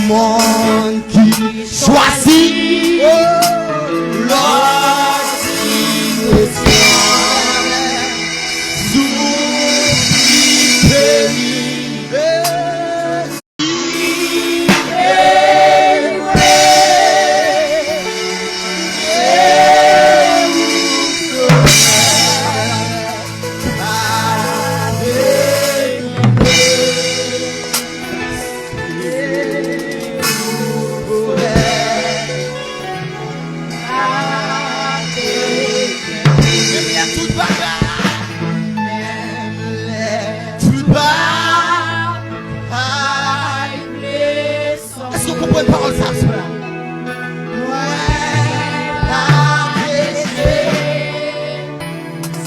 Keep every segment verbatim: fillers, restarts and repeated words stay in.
Moun ki chwazi lòt direksyon sou peyi. Tout bagay, tout bagay. Èske w konprann pawòl sa, frè? Mwen pa peche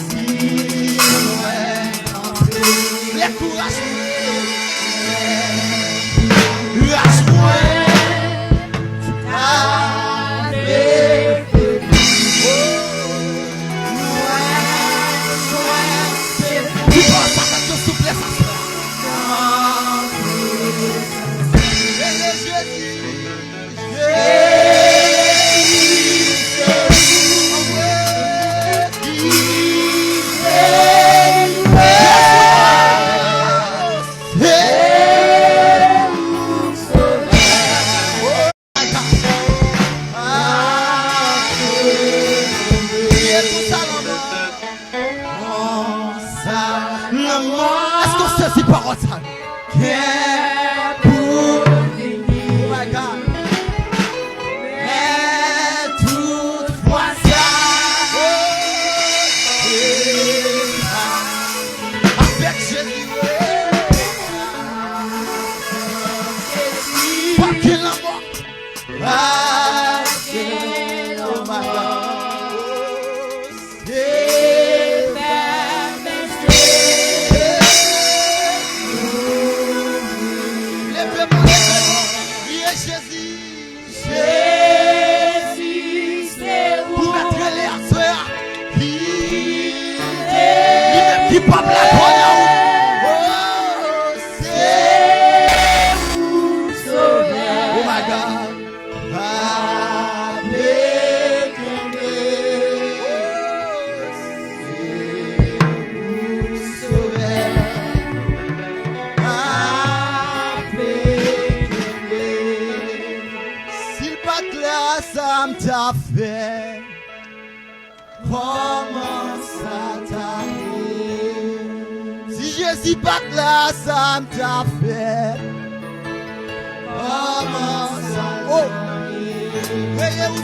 si mwen antre. Lè kouraj mwen, kouraj mwen, ta febli. Mwen, mwen, se pou. Ki pawòl sa fè yo souple sa, frè? Beni Jezi. Konsa lanmò. Èske w sezi pawòl sa? Kè pou vini. Oh my God. Men tout fwa sa, oh, se pa avèk Jezi, wi. Pa gen lanmò. Pa gen lanmò. Se fè mesye. Leve men w, leve men w. Priye Jezi. Jezi, se ou. Ou mèt rele aswè a. Ki te. Li menm ki pòp la kounye a. Oh, se ou sovè. Oh my God. Pa pe kenbe, se ou sovè. Pa pe kenbe. Si l pa t la, sa m t ap fè? Kòman sa ta ye? Si Jezi pa t la, sa m t ap fè? Kòman sa ta ye? Oh! Rele ou